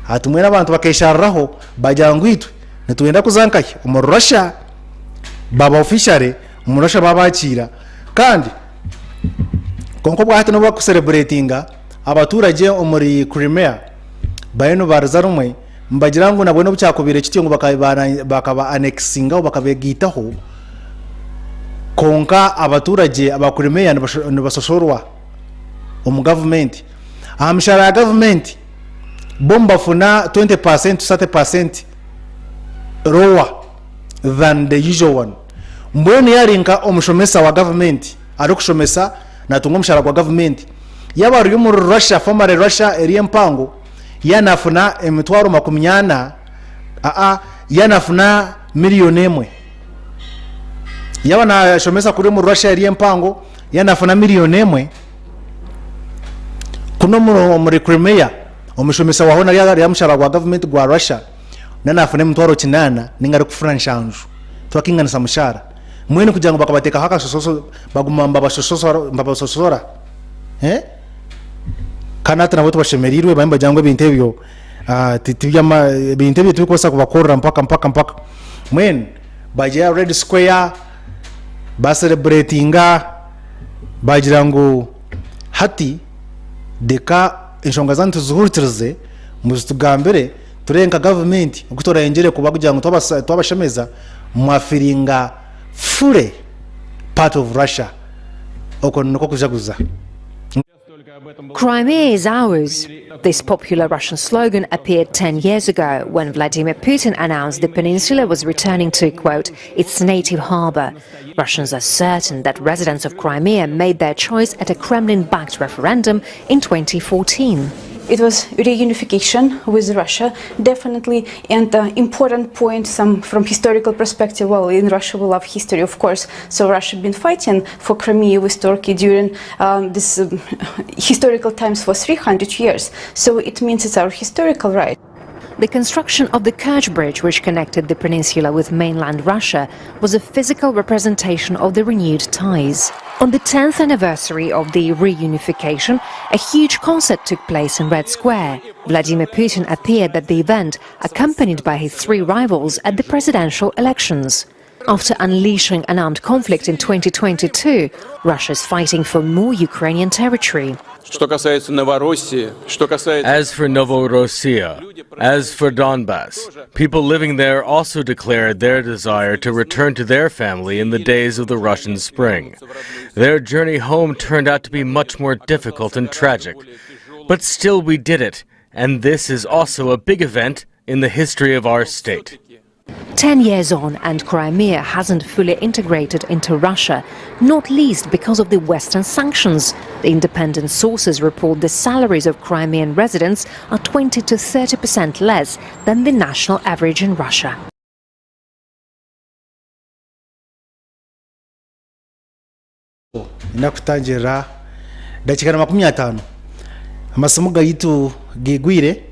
Ati mbwenu abantu bakeeshariraho baagira ngu itwe Nitwenda kuza nkahi? Omuri Russia. Baba officially omuri Russia babakiira. Kandi kwonka obwahati n'obu bakusereburetinga, abaturagye omuri Crimea bariyo nibariza rumwe nibagira ngu nabwo n'obu kyakubaire kityo ngu bakaba anexingaho bakabegaitaho, kwonka abaturagye aba Crimea nibasosorwa omu gavumenti. Aha mishahara ya gavumenti bo nibafuna 20% to 30% lower than the usual one. Mbwenu yaaba ari nka omushomesa wa gavumenti arikushomesa natunga omushahara gwa gavumenti, yaaba ari omuri Russia, formerly Russia eri empango, yaaba nafuna emitwaro makumi ana, aa yaaba nafuna miriyoni emwe. Yaaba nashomesa kuri omuri Russia eri empango, yaaba nafuna miriyoni emwe, Kunu omuri Crimea, omushomesa waaho nari ari aha mushara gwa gavumenti gwa Russia nawe naafuna emitwaro kinaana ninga arikufuna nshanju. Tibakwinganisa mushaara. Mbwenu kugira ngu bakabateekaho akashososo baguma nibabasosora. Kandi hati nabwo tibashemereirwe bariyo nibagira ngu ebintu ebyo ebintu ebyo tibirikubaasa kubakorera mpaka mpaka mpaka. Mbwenu bagyenda aha Red Square basereburetinga. Baagira ngu hati reka enshonga zaanyu tuzihurikirize muzitugambire tureebe nka gavumenti oku turayongyere kuba kugira ngu twabashemeza mwafiringa fully part of Russia. Okwo nikwo kujaguza. Crimea is ours. This popular Russian slogan appeared 10 years ago when Vladimir Putin announced the peninsula was returning to, quote, its native harbor. Russians are certain that residents of Crimea made their choice at a Kremlin-backed referendum in 2014. It was reunification with Russia, definitely, and uh, important point, some from historical perspective, well, in Russia we love history, of course, so Russia been fighting for Crimea with Turkey during um, this um, historical times for 300 years, so it means it's our historical right. The construction of the Kerch Bridge, which connected the peninsula with mainland Russia, was a physical representation of the renewed ties. On the 10th anniversary of the reunification, a huge concert took place in Red Square. Vladimir Putin appeared at the event, accompanied by his three rivals at the presidential elections. After unleashing an armed conflict in 2022, Russia is fighting for more Ukrainian territory. Что касается Новороссии, что касается... As for Novorossiya, as for Donbass, people living there also declared their desire to return to their family in the days of the Russian Spring. Their journey home turned out to be much more difficult and tragic. But still we did it, and this is also a big event in the history of our state. 10 years on, and Crimea hasn't fully integrated into Russia, not least because of the Western sanctions. The independent sources report the salaries of Crimean residents are 20 to 30% less than the national average in Russia. Nina kutangirira dakiika na 50 amasimu gaitu gaigwire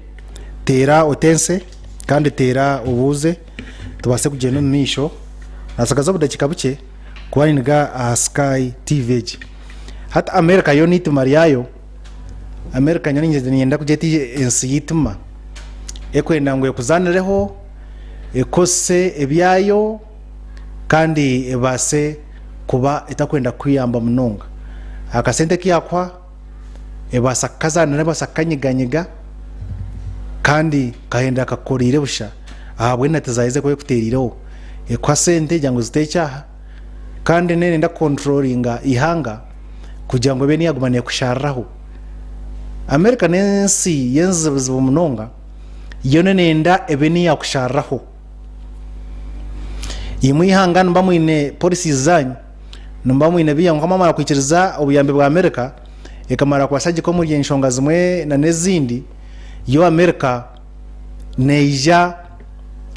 teera otense kandi teera obuuze tubaase kugyenda omu maisho natsigaza obudakiika bukye kuba nindiga aha Sky TV egi. Hati America yo n'eitima ryayo, America nyowe niinyenda kugyeta ensi y'eitima ekwenda ngu ekuzaanireho, ekozese ebyayo kandi ebaase kuba etakwenda kukuyamba munonga. Akasente aku yaakuha ebaasa kukazaanira, ebaasa kukanyiganyiga kandi kahendera kakukoreire busha ahabw'enate zaayo ezi erikuba ekutereireho. Ekuha sente kugira ngu ziteekye aha kandi neeyenda kukonturoringa eihanga kugira ngu ebe neeyaguma neekushariraho. America n'ensi y'enzibuzibu munonga, yoona neeyenda ebe neeyakushariraho. Imwe eihanga nimuba mwine policies zaanyu, nimuba mwine ebi kwonka mwamara kwikiriza obuyambi bwa America ekamara kubashagika omuri enshonga zimwe nana ezindi, yo America neija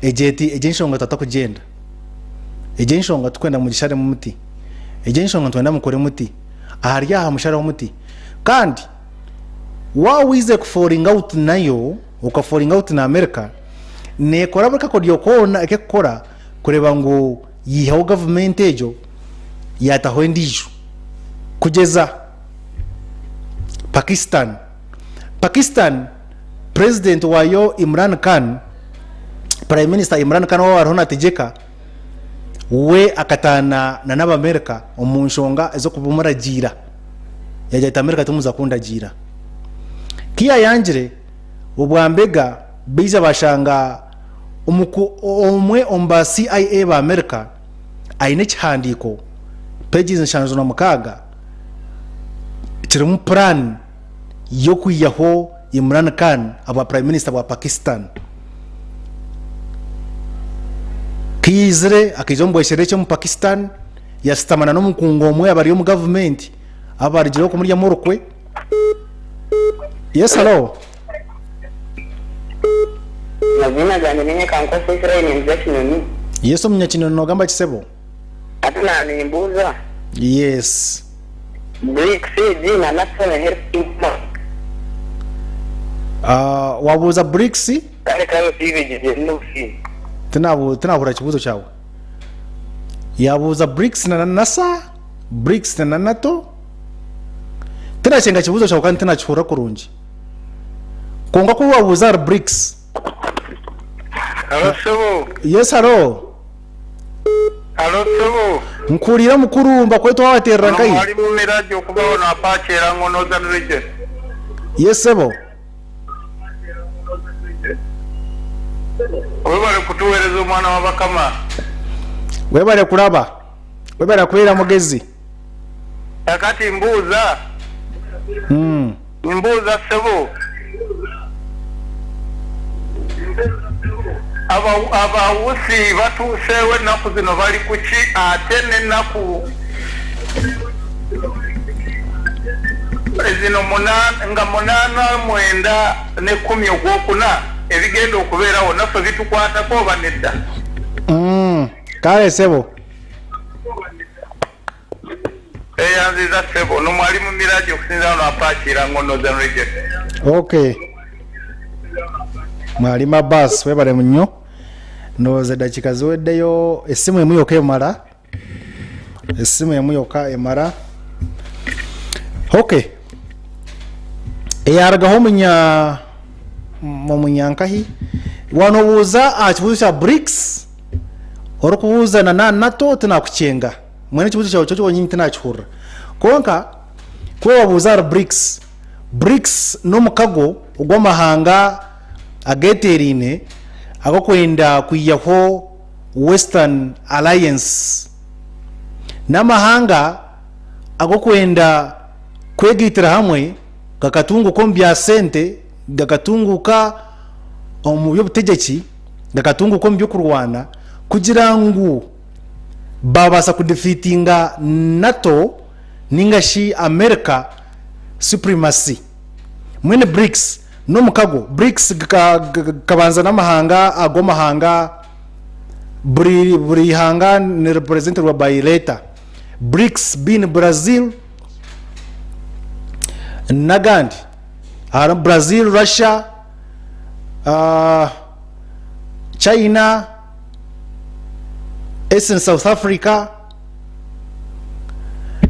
egire eti egi enshonga twatakugyenda, egi enshonga turikwenda mugisharemu muti, egi enshonga nitwenda mukore muti, ahari aha mushareho muti. Kandi waaba oizire kuforinga out nayo, okaforinga out na America, neekora buri kakoryo koona aku erikukora kureeba ngu yaihaho gavumenti egyo yaataho endiijo. Kugyeza Pakistan. Pakistan purezidenti waayo Imran Khan, Prime Minister Imran Khan owaaba ariho naategyeka, we akataana na n'Abamerika omu nshonga ez'okumuragiira. Yaagira ati Amerika timuza kundagiira. Ku yaayangire, obwambega baija baashanga omwe omu ba CIA ba Amerika aine ekihandiiko pages 76 kirimu puraani y'okwihaho Imran Khan abwa Prime Minister bwa Pakistan. Ku yaizire akaija omu bwesherereki omu Pakistan yashutama na n'omukungu omwe abari omu gavumenti abarugireho kumuryamu orukwe. Yes, hello. Amaziina gangye ni Nyekankwasa Israel ninduga Kinoni. Yes omunyakinoni nogamba ki sebo? Hati naaba nimbuuza. Yes. BRICS egi na NATO niha erikukiza? Ah, wabuuza BRICS? Kare kare osiibe gye n'obusinge. Tinahurira kibuuzo kyawe. Yabuuza BRICS na NASA, BRICS na NATO. Tinakyenga kibuuzo kyawe kandi tinakihurira kurungi. Kwonka ku wabuuza ahari BRICS. Halo sebo. Yes halo. Halo sebo. Nkuhuriire mukuru mbakweta wabaterera Ono nkahi? Mwalimu Miraji okuva wano Apache Erango Northern Region. Yes sebo. Webale kutuwereza omwana wa bakama. Webale kuraba. Webale kubeera mugezi. Kakati mbuuza. Mbuuza ssebo. Abawusi batuuseewo ennaku zino bali kuki ate n'ennaku zino nga 8, 9 ne 10 ogwokuna ebigenda okubeerawo naffe bitukwatako oba nedda? Kale ssebo. Tweyanziza ssebo. Ono Mwalimu Miraji okusinzira wano Apache Irango Northern Region. Okay. Mwalimu Abbas webare munyo. Ndowooza edakiika ziweddeyo esimu emu yoka emara. Esimu emu yoka emara. Okay. Eyarugaho omunya omunyankahi wanobuuza aha kibuuzo kya BRICS orikubuuza na na NATO tinakukyenga. Mbwenu ekibuuzo kyawe kyo kyonyini tinakihurira. Kwonka ku wabuuza ahari BRICS, BRICS n'omukago ogw'amahanga ageteeraine ag'okwenda kwihaho Western Alliance. N'amahanga ag'okwenda kwegaitira hamwe gakatunguuka omu bya sente, gakatunguuka omu by'obutegyeki, gakatunguuka omu by'okurwana kugira ngu baabaasa kudifiitinga NATO ninga shi America supremacy. Mbwenu BRICS n'omukago, BRICS gukabanza n'amahanga ago amahanga buri buri ihanga ni represented by letter. BRICS being Brazil n'agandi. Harimu Brazil, Russia, China, Eastern South Africa.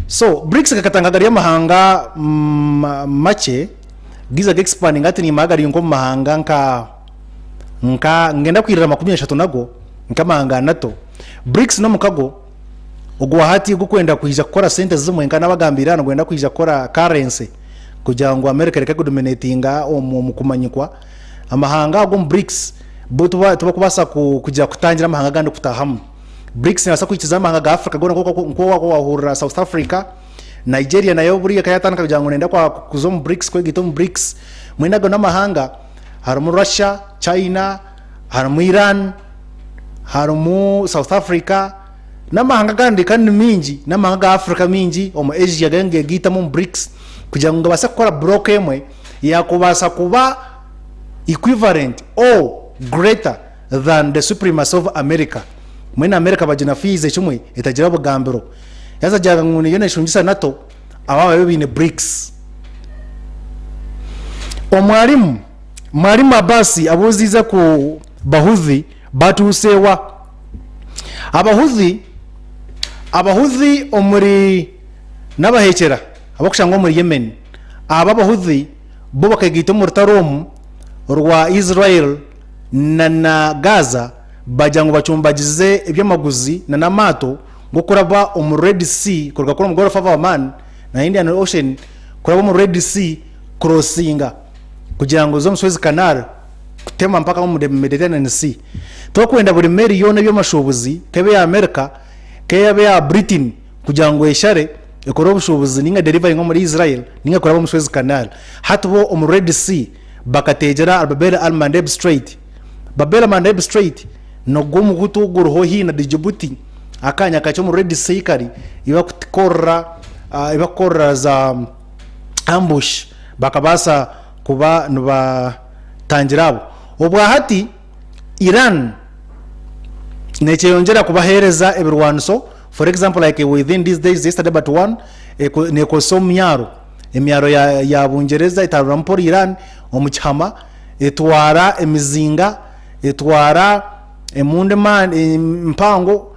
So BRICS gakatandika gari amahanga makye gaiza ga expandinga hati nimanya gari nk'omu mahanga nka nka ningenda kwirira 30 nago nk'amahanga ga NATO. BRICS n'omukago ogwa hati ogurikwenda kwija kukora sente zimwe nka nabagambiire aha nigwenda kwija kukora currency kugira ngu America ereke kudominatinga omu kumanyikwa. Amahanga ago omu BRICS bo tibarikubaasa kugira kutangira amahanga agandi kutaahamu. BRICS neebaasa kuhikiza amahanga ga Africa goona nk'oku waahurira South Africa, Nigeria nayo buriya ekaba yaatandika kugira ngu neeyenda kuza omu BRICS kwegaita omu BRICS. Mbwenu ago n'amahanga harimu Russia, China, harimu Iran, harimu South Africa n'amahanga agandi kandi ni maingi n'amahanga ga Africa maingi omu Asia gariyo nigegaitamu omu BRICS kugira ngu gabaase kukora block emwe yaakubaasa kuba equivalent or greater than the supremacy of America. Mbwenu America baginafiize kimwe etagira bugambiro. Yaza agira ngu niyo neshungisa NATO aba babe baine BRICS. Omwalimu Mwalimu Abbas abuuziize ku Bahuthi batuuse wa? Abahuthi Abahuthi omuri n'abahekyera abarikushangwa omuri Yemen. Aba Abahuthi bo bakegaita omu rutaro omu rwa Israel na na Gaza bagira ngu bacumbagize eby'amaguzi na n'amaato g'okuraba omu Red Sea kuruga kuri omu Gulf of Oman na Indian Ocean kuraba omu Red Sea kurosinga kugira ngu oze omu Suez Canal kutema mpaka omu Mediterranean Sea. Tibarikwenda buri meeri yoona eby'amashuubuzi k'ebe eya America k'ebe eya Britain kugira ngu eshare ekore obushuubuzi ninga ederivaringe omuri Israel ninga kuraba omu Suez Canal. Hati bo omu Red Sea bakateegyera ahari Bab el Mandeb Strait. Bab el Mandeb Strait nigwo omugutu oguriho haihi na Djibouti akanya kakye omu Red Sea kari ei barikukorera ei barikukorera za ambush bakabaasa kuba nibatangira abo. Obwahati Iran nekyeyongyera kubaheereza ebirwaniso for example like within these days yesterday but one nekozesa omumyaro emyaro ya Bungyereza etarura mpora Iran omu kihama etwara emizinga etwara emundu mpango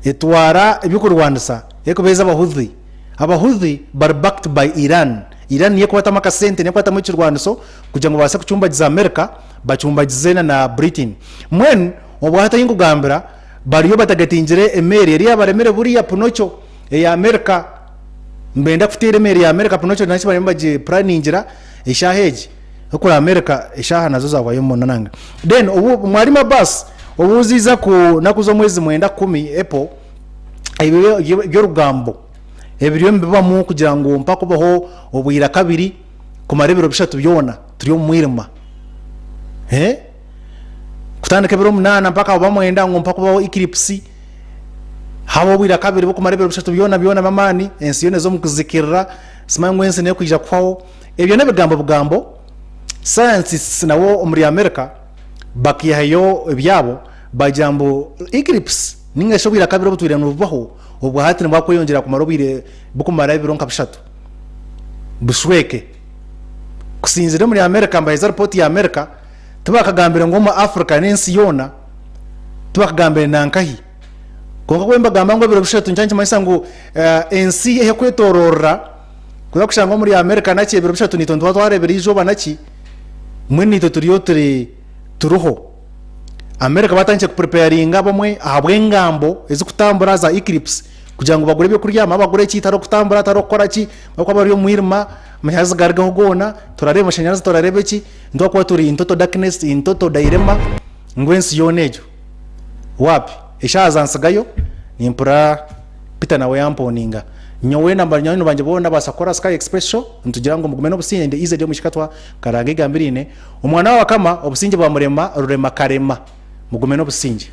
etwara ebyokurwanisa erikubeeza Abahuthi. Abahuthi bari backed by Iran. Iran niyo erikubatamu akasente niyo erikubatamu ekirwaniso kugira ngu babaase kucumbagiza America bacumbagize na Britain. Mbwenu obwahati ahi nkugambira bariyo batagatingire emeeri eriya yabaremire buriya Pinocchio eya America. Nibenda kuteera emeeri ya America Pinocchio nakyo bariyo nibagipuraningira eshaaha egi. Okuri America eshaaha nazo zahwayo munananga. Then obu Mwalimu Abbas obuuziize ku naku z'omwezi mwenda kumi April ebyo eby'orugambo ebiriyo nibibamu kugira ngu mpaka kubaho obwira kabiri kumara ebiro bishatu byona turi omu mwirima. Eh? Kutandika ebiro munaana mpaka oba mwenda ngu mpaka kubaho eclipse habaho obwira kabiri bukumara ebiro bishatu byona byona by'amaani ensi yoona eza omu kuzikirira simanya ngu ensi nekwija kuhwaho. Ebyo n'ebigambo bugambo, scientists nabo omuri America bakaihayo ebyabo bagira ngu eclipse ninga shi obwira kabiri obutwire nibubaho obwahati nibwakweyongyera kumara obwire bukumara ebiro nka bishatu bushweke. Kusinzira omuri America nibaheza ripooti ya America. Tibakagambire ngu omu Africa n'ensi yoona, tibakagambire nankahi. Kwonka ku mbagamba ngu ebiro bishatu nikyo nikimanyisa ngu ensi ekwetoroorera kuza kushanga omuri America naki ebiro bishatu naitwe nituba twareebire eizooba naki, mbwenu naitwe turiyo turi turiho. America batandikire kupreparinga abamwe ahabw'engambo ezikutambura za eclipse kugira ngu bagure ebyokurya bamwe bagure ki tihariho kutambura tihariho kukora ki barikuba bari omu mwirima amashanyarazi garugeho goona torareeba amashanyarazi torareeba eki nituba turi in total darkness in total dilemma ngu ensi yoona egyo waapi eshaaha zantsigayo nimpurira Peter nawe yamponinga nyowe na banywani bangye boona ba Sakora Sky Express Show nitugira ngu mugume n'obusingye ndi Easy Omushikatwa Karanga Egambiriine omwana wa Wakama obusingye bwamurema rurema karema mugume n'obusingye.